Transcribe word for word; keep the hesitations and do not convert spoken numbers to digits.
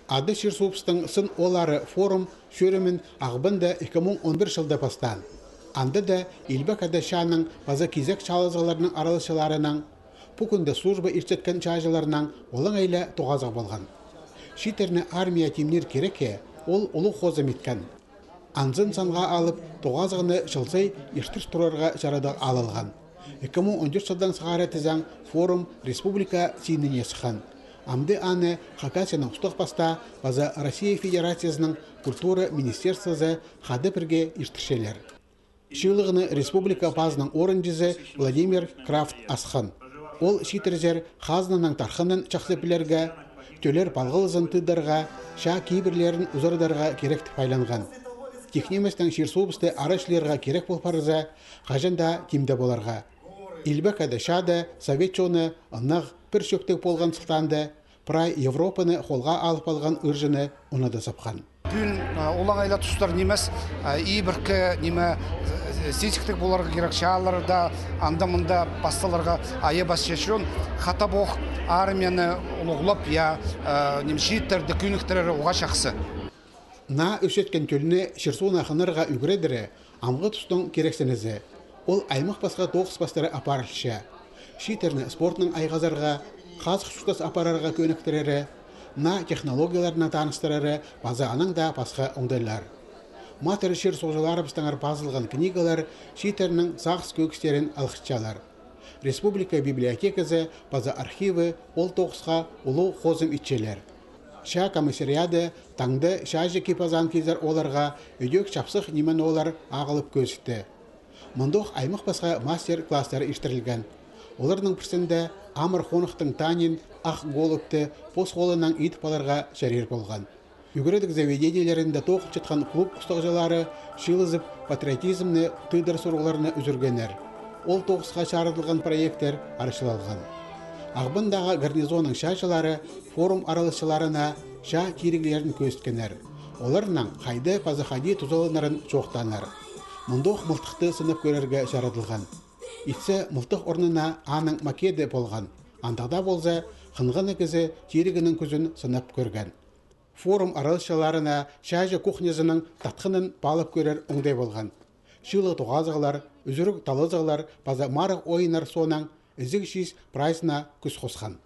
Ады чир-суубыстың сын ооллары форум чӧрімін Ағбанда ікі муң он пір чылда пастаан. Анда даа Илбек Ада чааның паза кизек чаалазығларның араласчыларынаң, пу кӱнде служба иртчеткен чааҷыларынаң олаңай ла тоғазығ полған. Чииттерні армияа тимнир кирекке ол улуғ хозым иткен. Анзын санға алып, тоғазығны чыл сай иртір турарға чарадығ алылған. Ікі муң он тӧрт чылдаң сығара тізең форум республика синіне сыххан. Амды аны Хакасияның Устағ пастаа паза Россия Федерациязының культура министерствозы хада пірге иртірчелер. Чыылығны республика пазының орынҷызы Владимир Крафт асхан. Ол чииттерзер хазнаның тархынын чахсы пілерге, тӧллер палғалызын тыыдарға, чаа кибірлерін узарадарға кирек тіп айланған. Тик ниместең чир-суубысты арачылирға кирек пол парза, хаҷан даа тимде поларға. Илбек Ада чаада совет чоны ынағ пір чӧптіг полған сылтаанда прай Европаны холға алып алған ыырҷыны уныда сапхан. Пӱӱн олаңай ла тустар нимес, ибіркі ниме, сизіктіг поларға кирек, чаалар даа анда-мында пасталарға айабас чечен, хатабох армияны улуғлап, я, ниме, чииттерді кӧніктірері уғаа чахсы. Наа ӧсчеткен тӧлні чир-суунаң хынарға ӱгредері амғы тустың кирексінізі. Ол аймах-пасха тоғыс пастыра апарылча. Чииттерні спортнаң айғазарға, хазых чуртас апарарға кӧніктірері, наа технологияларнаң таныстырары паза анаң даа пасха оңдайлар. Матыр чир-суғҷыларыбыстаңар пазылған книгалар чииттернің сағыс кӧгістерін алғытчалар. Республика библиотеказы паза архиві ол тоғысха улуғ хозым итчелер. Чаа комиссариады таңда чааҷы кип-азаан килзер ооларға ідӧк чапсых ниме-ноолар ағылып кӧзітті. Мындох аймах-пасха мастер-класстар иртірілген. Оларның пірсінде Амыр Хонахтың танин «Ах голубьты» пос холынаң идіп аларға чарир полған. Ӱгредіг заведениелерінде тоғынчатхан клуб устағҷылары чыылызып, патриотизмні тыыдар сурығларны ӱзӱргеннер. Ол тоғысха чарыдылған проекттер арачылалған. Ағбандағы гарнизонның чааҷылары форум араласчыларына чаа тиріглерін кӧзіткеннер. Оларнаң хайда паза хайди тузаланарын чоохтааннар. Мындох мылтыхты сынап кӧрерге чарадылған. Итсе, мылтых орнына аның макеті полған. Андағ даа полза, хынғаны кізі тирігінің кӱзін сынап кӧрген. Форум араласчыларына чааҷы кухнязының татхынын паалап кӧрер оңдай полған. Чыылығ-тоғазығлар, ӱзӱріг талазығлар паза марығ ойыннар соонаң ізіг чиис прайзына кӱс хосхан.